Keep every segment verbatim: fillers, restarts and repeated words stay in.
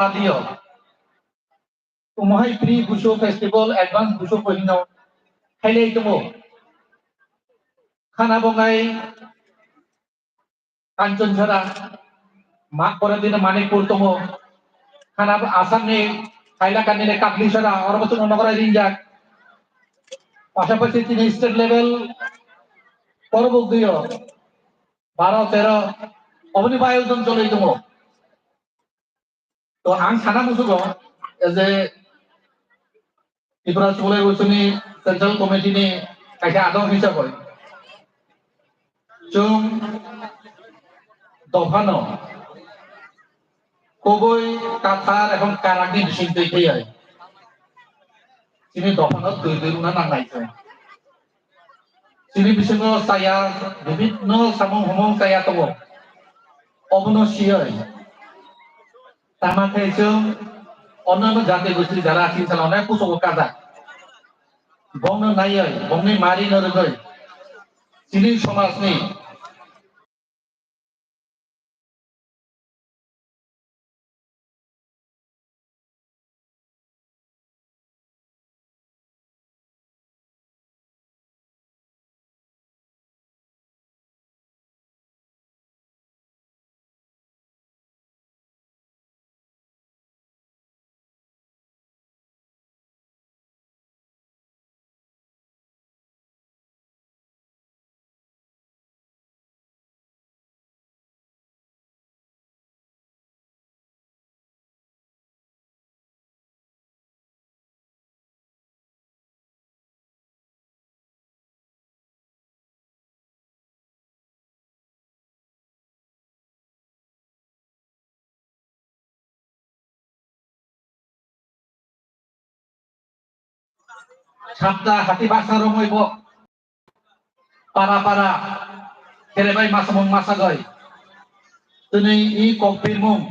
Adio. Omohai pre Busu festival, advance Busu poilino khailai tongo. Khana bongai Kanchanchara, ma-, pore dine Manipur tongo. Khana Assam ni Hailakandi ni Kaplisara, oro bo chwngno nokra ringjak. Pasapasi tini state level porobok dio baro tero oboni bai ojon cholai tongo. To ang sana musugo, as a Tripura Chuglai Boisoni Central Committee ni kaisa adong hisabai chwng dophano kubui kathar ebong karakni bising twi thai. Chini dophano twi twi rwna nangnai chwng. Chini bisingo chaya, bibinno samung humung chaya tongo. Obono siyoi. Tama khe chwng onno jati gosti jara chini salo onek kuchugo kajak. Bongno naiwi, bongni mari no rwgwi. Chini somajni Sabda hati basa romoi bo para para kerebai masamung masagoi. Tini i kok birmung.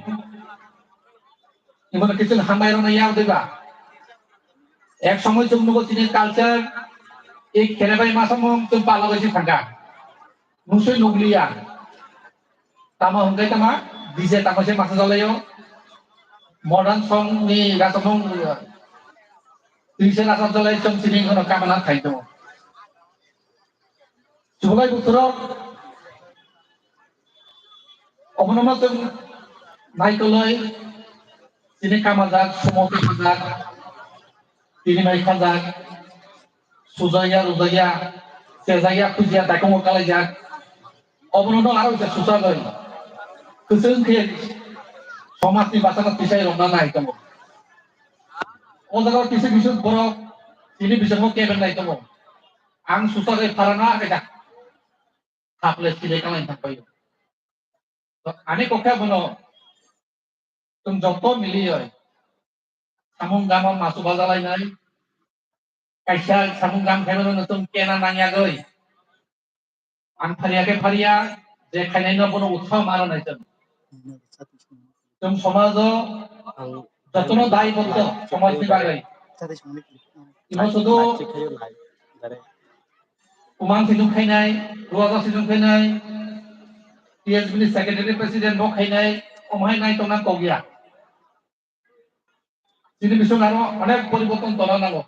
Imono kiching hambai rona yang diba. Ek somoi chwng nugo chini culture, i kerebai masamung chwng palagoi si thangka. Nusui nugliya. Tamo hwnkhe tama, D J tamo se masa jalayo. Modern song ni rasomung, twi se rasa jalai chwng chini hono kamana thai tongo. Chublai buthurok obono ma chwng naikoloi chini kamajak, sumo twi khajak, tini mai khajak, sujaya, rujaya, sejaya, khujiya, daikongo kalaijak. Obono no aro se suchagwi. Kwchwng khe somajni bwsano tisai romna nai tongo. O jaga kisa kisa borok chini bisingo kebeng nai tongo. Ang suchagwi pharano akaijak. Haple silai kalaijak pai. To ani kokha bono chwng joto miliwi samung gama masu bajalainai, kaisa samung gam khaimano chwng kena nangyagwi. Ang phariya khe phariya, je khainaino bono utsaho ma rwnai chwng. Chwng somajo jotono daibotto somajni bagwi. Imo sudu Kumang sijung khainai, Ruaja sijung khainai, T S B ni secretary president bo khainai, omo hai nai tongna kok ya. Chini bising aro onek poriborton tona nango.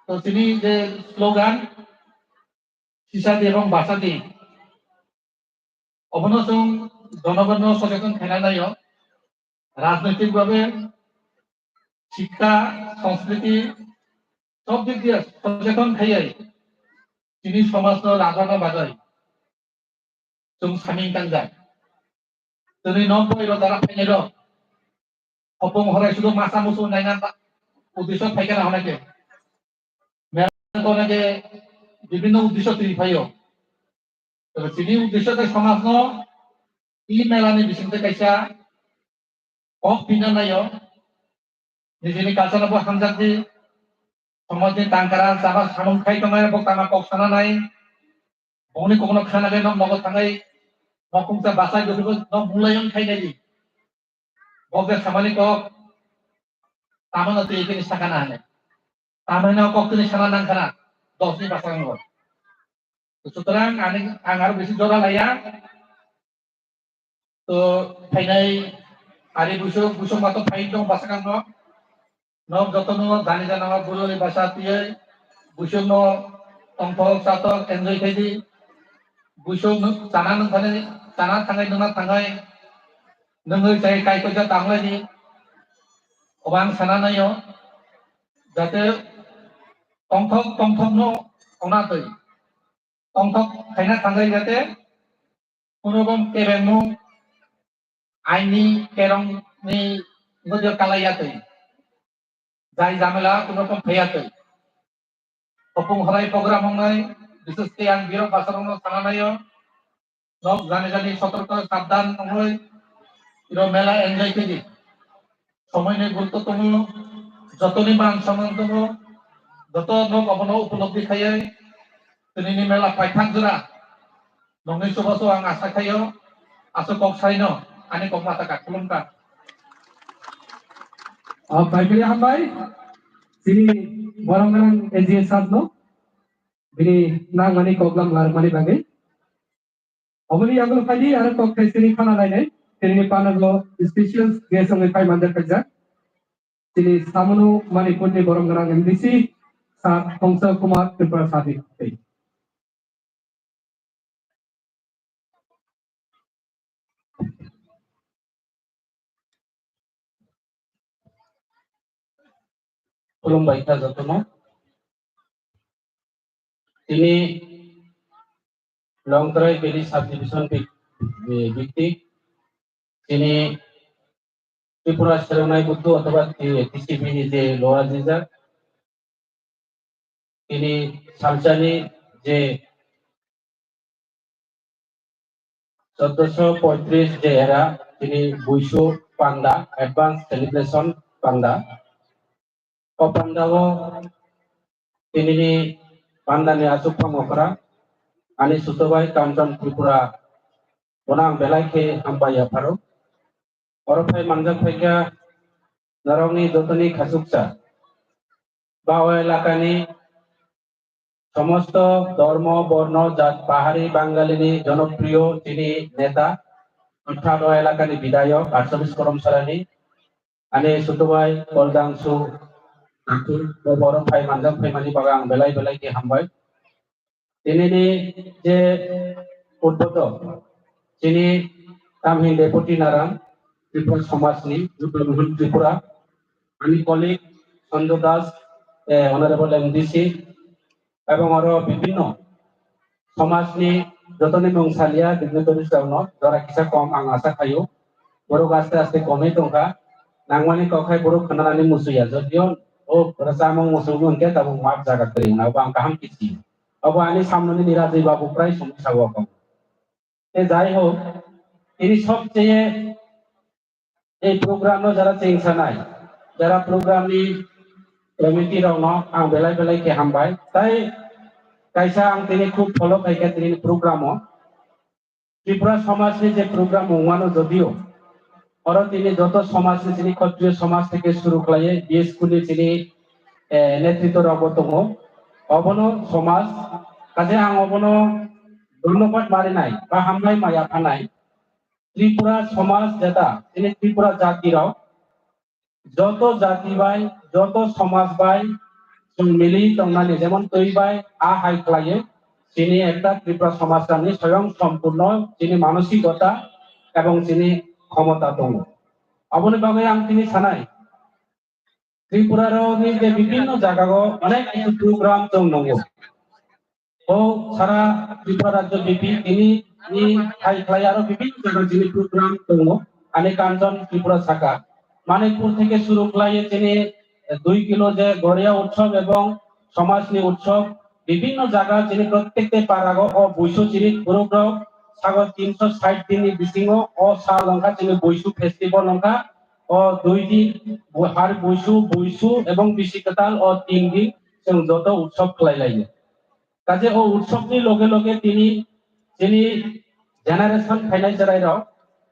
To chini je slogan, Sisadi ebong basadi. Obono chwng jonogonno socheton khaina naio. Rajnoitik bhabe, shikha, sanskriti, sob dik diye socheton khaiwi chini somajno rajana bagwi chwng saming tangjak. Tini nok bai rok dara phainai rok. Hopong horai sudu masa musu naina ta-, uddesho phaikha na honai khe. Mela to honai khe bibhinno uddesho twi phaio. Tei chini uddesho tei somajno i mela ni bisingtwi kaisa kok pina naio. Nijini culture no bo hamjak di. Somajni tangkara chaba samung khai tongnai bo tama kok sana nai. Bongni kokno khana khe nok nogo thangai, nok khungsa bachai gothibo nok mulayon khai nai di. Bok je samani kok, tamo no twi tini sakana hane. Tamo no kok tini sana nang khana, dos ni bachai ngo. Sutrang ani ang aro bisi jora laiya. To phainai Hari busuk, busuk mato phai tong basa kang no. Nok joto no jani jana o bwrwi basa tiyai, busuk no tongthok chatok enjoy khai di. Busuk no chana nung thani, chana thangai nungna thangai, nungwi chai kai koisa tanglai di. Obo ang sana naio, jate tongthok tongthok no ongna twi. Tongthok khaina thangai jate, kuno bom kebengmung, aini kerong ni ngojo kalai yatwi. Jai jamela kuno kom phai yatwi. Kopung halai program wngnai, bises khe ang birok basarokno sana naio. Nok jani jani sotorko sabdan wngwi, iro mela enjoy khe di. Somoini gurutto tongo, jotoni man samung tongo, joto nok obono upolobdi khaiwi, tinini mela paithak jora, nokni chubachu ang asa khaio, aswk kok saino, ani kok mata ka khulumkha. Ah, paipiri hambai, chini borok gwnang N G O sir no, bini nangmani koklam larmani bagwi. Oboni yagulo phaidi aro kok khai sini khana lainai. Tini panel o special guest wngwi phai manjak khaijak. Tini samano Manipur ni borom gwnang M D C Sir Hongsa Kumar Tripura Sadi. Khulumbai kha jotono. Tini Longtrai Valley Subdivision bik-, eh, bikti. Tini Tripura Selongnai Buthu othoba T C B ni je loa jijak. Tini salsani je Chauddosho poitris je era tini buisu panda, advance celebration panda. O panda o tini ni panda ni aswk phang okra, ani suto bai Kanchan Tripura, bono ang belai khe hambai yapharo. Oro phai manjak phaikha norokni jotoni khachuksa. Ba o elakani somosto dhormo, borno, jat, pahari, bangalini jonopriyo chini neta, orthat o elakani bidayok, Arsabis Koromsarani, ani sutubai, Koldangsu, Athur, bo borok phai manjak phaimani bagwi ang belai belai khe hambai. Tinini je udbodhok, chini tamhin Deputy Naram, Tripura Somajni, Uttar Mohon Tripura, ani colleague Sanjoy Das, eh, Honorable M D C, ebong aro bibhinno somajni jotoni mung saliya dignitaries rokno jora kisa kom ang asa khaio, borok aste aste komwi tongkha, nangmani kok hai borok khwnanani musuya, jodio o rwchapmung muchungmung hwnkhe tabuk math jaga kwrwi wngna, abo ang kaham khe sio. Abo ani samnoni Nirajwi Babu prai songwi sao abo. Te jai hok, tini sobcheye ei program no jara chengsanai, jara program ni committee rokno ang belai belai khe hambai. Tai kaisa ang tini khub follow khaikha tini program o. Tripura somajni je program wngmano jodio, oro tini joto somajni chini Khatriyo somaj theke suru khlaiwi B S K ni chini, eh, netritwo rokbo tongo. Obono somaj, kaje ang obono dhonnobad marinai ba hambai ma yaphanai. Tripura somaj jeta, chini Tripura jati rok, joto jati bai, joto somaj bai chwng mili tongnani, jemon twi bai a hai khlaiwi chini ekta Tripura somaj ni soyong sompurno chini manosikota ebong chini khomota tongo. Aboni bagwi ang tini sanai, Tripura rokni je bibhinno jagao onek kisu program chwng nungo. O sara Tripura rajyo bipi tini ni hai khlai aro bibhinno jaga chini program tongo. Ani Kanchan Tripura saka. Manipur theke suru khlaiye chini dui kilo je Goria Utsav ebong somajni utsav bibhinno jaga chini prottekta parago o buisu chini borok rok sago tinsho sait din ni bisingo o sal wngkha chini buisu festival wngkha. O dui din, bu-, har buisu, buisu ebong bisi kwtal o tin din chwng joto utsav khlai laio. Kaje o utsabni loge loge tini chini generation phainai chwrairok,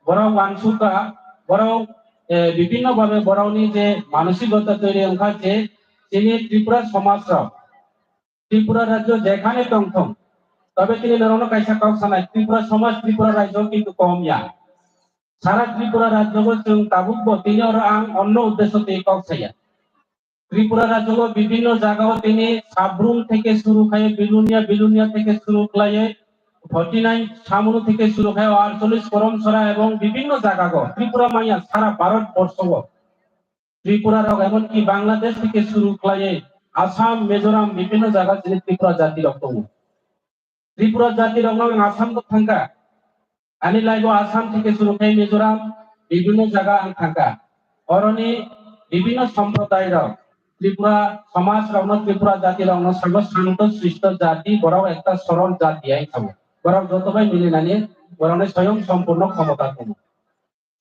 borok uansukha, borok, eh, bibhinno bhabe borokni je manosikota toiri wngkha je chini Tripura somajrok, Tripura rajyo jekhane tongthong, tobe tini norokno kaisa kok sanai, Tripura somaj, Tripura rajyo kintu kom ya. Sara Tripura rajyogo chwng tabukbo tini oro ang onno uddesyo tei kok saya. Tripura rajyogo bibhinno jagao tini Sabrum theke suru khai Bilonia, Bilonia theke suru khlaiwi forty nine Samuru theke suru khai archolish Koromsora ebong bibhinno jagago Tripura manya sara Bharat borsogo Tripura rok emonki Bangladesh theke suru khlaiwi Assam, Mizoram bibhinno jaga chini Tripura jati rok tongo. Tripura jati rok no ang Assam bo thangkha. Ani laibo Assam theke suru khai Mizoram bibhinno jaga ang thangkha. Oroni bibhinno somprodayrok, Tripura somajrokno, Tripura jatirokno sabo santo sristo jati, borok ekta sorol jati hai sabo. Borok joto bai milinani borokni soyong sompurno khomota tongo.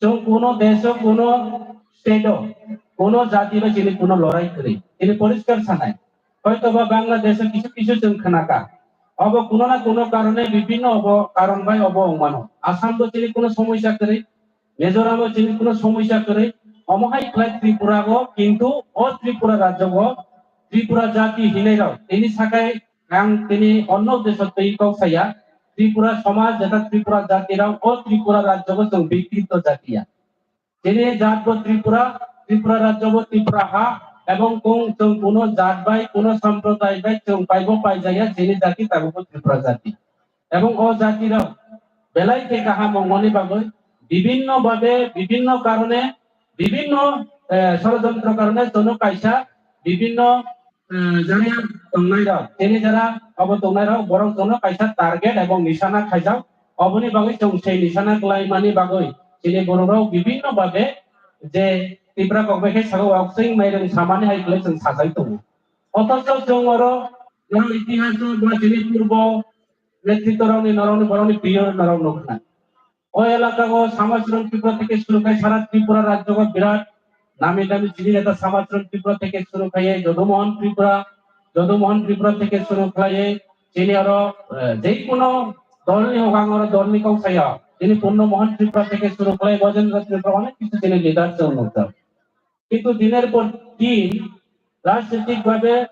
Chwng kuno desh-o, kuno state-o, kuno jati bai chini kuno lorai kwrwi. Chini poriskar sanai. Hoytoba Bangladesh-o kisu kisu chwng khnakha. Obo kuno na kuno karone bibhinno obo karon bai obo wngmano. Assam bo chini kuno somosya kwrwi, Mizoram-o chini kuno somosya kwrwi. Omo hai khlai Tripura-o, kintu o Tripura rajyo-o Tripura jati hinwi rok tini sakai ang tini onno desh-o twi kok saya, Tripura somaj jeta Tripura jati rok o Tripura rajyo-o chwng biktitto jatiya. Chini jat bo Tripura, Tripura rajyo bo Tripura ha, ebong kung chwng kuno jat bai, kuno somproday bai chwng paibo paijaya, chini jati tabukbo Tripura jati. Ebong o jati rok belai khe kaham wngmani bagwi bibhinno bhabe, bibhinno karone, bibhinno, eh, sorojontro karone jono kaisa bibhinno, eh, jara tongnai rok, chini jara obo tongnai rok, borok jono kaisa target ebong nisana khaijak. Oboni bagwi chwng sei nisana kwlaimani bagwi chini borok rok bibhinno bhabe je Tipra kok bai khe sago oksing mairung samani hai kwlai chwng sajai tongo. Othocho chwng oro, oro itihaso ba chini purbo netritworokni norokni borokni priyo norok nukna. O elakao Samachron Tripura theke suru khai sara Tripura rajyogo birat nami dami chini neta Samachron Tripura theke suru khai Jodumohon Tripura, Jodumohon Tripura theke suru khai chini oro, eh, jekuno dolni hogang oro dolni kok saya chini Purno Mohon Tripura theke suru khai Gojendra Tripura onek kisu chini leader chwng nukjak. Kintu diner por din rajnitik bhabe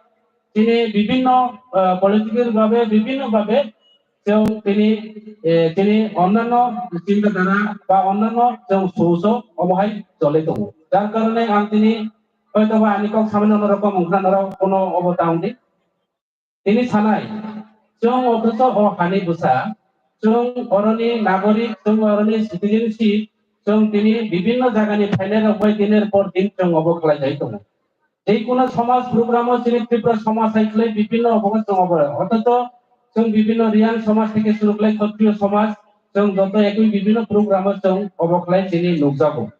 chini bibhinno, ah, political bhabe bibhinno bhabe chwng tini, eh, tini onnanno chinta dhara ba onnanno chwng source o omo hai choli tongo. Jar karone ang tini hoytoba ani kok samani onno rokom wngkha norok kono obo ta wngdi. Tini sanai, chwng othocho o hani bwsa, chwng oroni nagorik, chwng oroni citizenship, chwng tini bibhinno jagani phainai rok bai dinir por din chwng obo khlai jai tongo. Jekuno somaj program o chini Tripura somaj hai khlai bibhinno obo chwng obo. Othocho chwng bibhinno Riang somaj theke suru khlai Khatriyo somaj, chwng joto ekui bibhinno program o chwng obo khlai chini nukjago.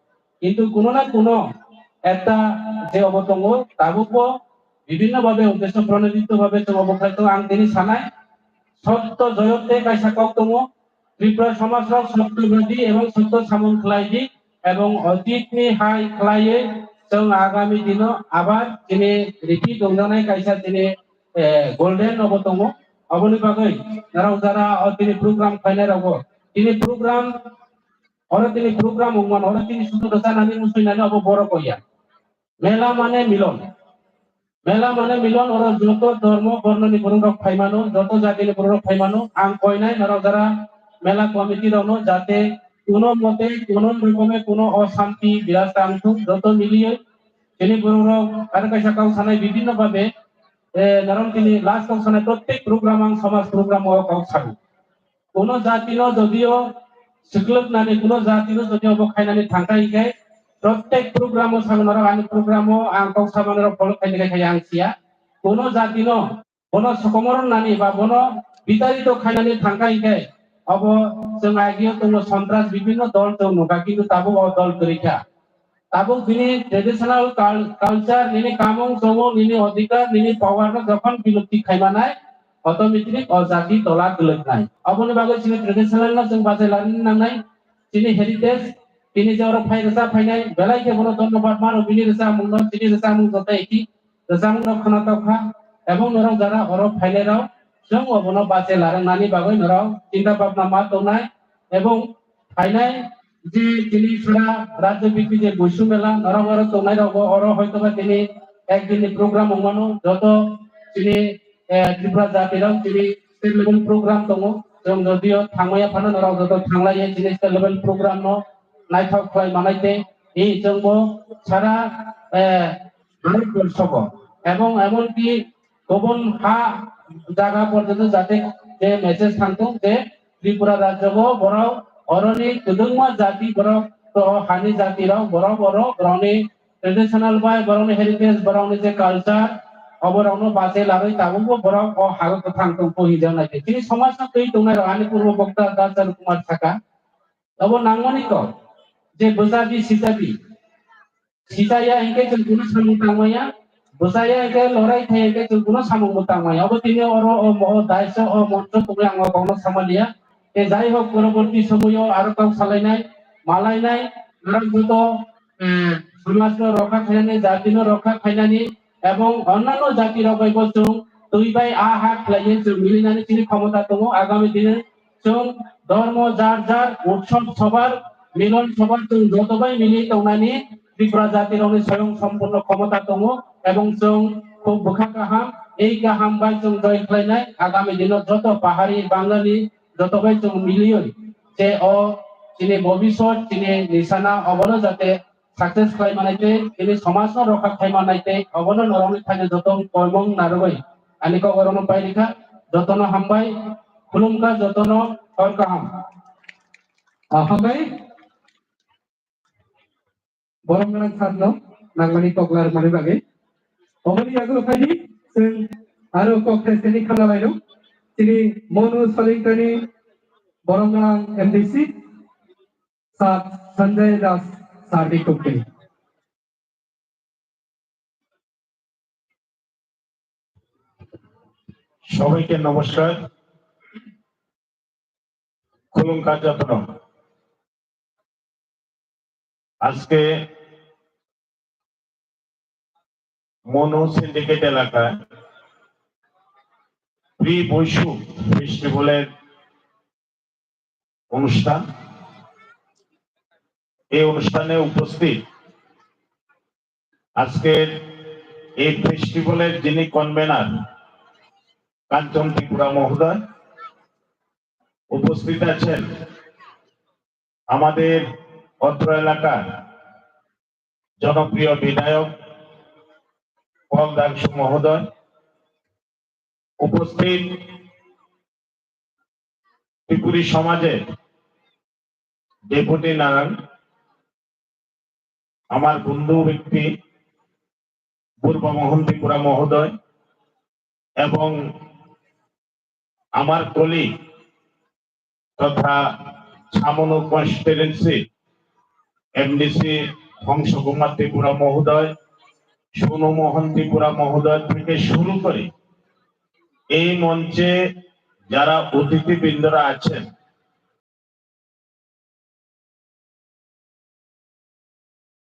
Kintu kuno na kuno ekta je obo tongo, tabukbo bibhinno bhabe uddesho pronodito bhabe chwng obo khlai tongo. Ang tini sanai, sotto joyotte kaisa kok tongo, Tripura somaj rok sotto badi ebong sotto samung khlai di, ebong otitni hai khlaiwi chwng agami dino abar chini repeat wngjaknai kaisa chini, eh, golden obo tongo. Oboni bagwi norok jara o tini program khlainai rogo, tini program Oro tini program wngmano, oro tini sudu rwchanani, musuinani obo borok oya. Mela mane milon. Mela mane milon, oro joto dhormo bornoni borok rok phaimano, joto jatini borok rok phaimano. Ang koinai norok jara mela committee rokno jate kuno mote, kuno rokome kuno osanti biraj tangthung, joto miliye chini borok rok aro kaisa kok sanai bibhinno bhabe, eh, norok tini last kok sanai prottek program ang somaj program o kok sago. Kuno jatino jodio swklwknani, kuno jatino jodio obo khainani thangkha hinkhe, prottek program o sago norok ani program o ang kok samanirok follow khainai khe ang siya. Kuno jatino bono sokomornani ba bono bitarito khainani thangkha hinkhe, obo chwng agio tongo sontras bibhinno dol chwng nukha, kintu tabuk o dol kwrwikha. Tabuk bini traditional cul-, culture, nini kamung chomung, nini odhikar, nini power no jokhon bilupti khaimanai, automatic o jati tola gwlwknai. Aboni bagwi chini traditional no chwng bachai lani nangnai, chini heritage, bini je oro phai rwchap phainai, belai khe bono dhonnobad mano, bini rwchapmung no, chini rwchapmung joto eki rwchapmung no khna tokha, ebong norok jara oro phainai rok, chwng obono bachai larwknani bagwi norok chinta bhabna ma tongnai, ebong phainai je tini sara rajyo biphi je Boisu Mela norok oro tongnai rokbo oro hoitoba tini ek din ni program wngmano joto tini, eh, Tripura jati rok tini state level program tongo. Chwng jodio thangmaya phano norok joto thanglaiya tini state level program no naithok khlai manai tei, e, chwngbo sara, eh, Bharatborshogo ebong emonki kubun ha jaga porjonto jate je message thangthung je Tripura rajyogo borok oroni kwbangma jati borok to hani jati rok borok oro borokni traditional bai borokni heritage borokni je culture oborokno bachai lagwi tabukbo borok o hago kwthang tongkho hinjak nai khe. Chini somajno twi tongnai rok ani purbo bokta Dachar Kumar saka obo nangmani kok je bwchabi sichabi. Sitaya hingke chwng kuno samung tangmaya, bwsaya hingke lorai thai hingke chwng kuno samung bo tangmaya. Obo tini oro o mo-, o daiso o moncho tongwi ang o kokno samaliya. Tei jai hok poroborti somoyo aro kok salainai, malainai, norok joto, eh, somajno rokha khainani, jatino rokha khainani, ebong onnanno jati rok bai bo chwng twi bai a ha khlaiwi chwng milinani chini khomota tongo. Agami dino chwng dhormo jar jar utsob sobar, milon sobar chwng joto bai mili tongnani Tripura jati rokni soyong sompurno khomota tongo ebong chwng khub bwkha kaham, ei kaham bai chwng joi khlainai. Agami dino joto pahari Bangali joto bai chwng miliwi je o chini bobisot chini nisana obono jate success khlai manai tei chini somajno rokha khai manai tei obono norokni thaino joto koimung narwgwi ani kok orono pai rikha. Jotono hambai, khulumkha jotono hor kaham. Ah, hambai. Borom gwnang sir no nangmani kok larwkmani bagwi. Oboni yagulo phaidi chwng aro kok thai thani khamna laino. Chini Monu Solingtani Borom gwnang M D C. Sat Sanjay Das sir ni kok twi. সবাইকে নমস্কার। খুলুমকা যতন। আজকে মনু সিন্ডিকেট এলাকায় প্রি বৈশু ফেস্টিভ্যালের অনুষ্ঠান। এই অনুষ্ঠানে উপস্থিত আজকের এই ফেস্টিভ্যালের যিনি কনভেনার কাঞ্চন ত্রিপুরা মহোদয়, উপস্থিত আছেন আমাদের অত্র এলাকার জনপ্রিয় বিধায়ক পল দাংশু মহোদয়, উপস্থিত ত্রিপুরী সমাজের ডেপুটি নারায়ণ, আমার বন্ধু ব্যক্তি পূর্ব মোহন ত্রিপুরা মহোদয় এবং আমার কলিগ তথা ছামনু কনস্টিটুয়েন্সি এমডিসি হংস কুমার ত্রিপুরা মহোদয়, সোনু মোহন ত্রিপুরা মহোদয় থেকে শুরু করে এই মঞ্চে যারা অতিথিবৃন্দরা আছেন,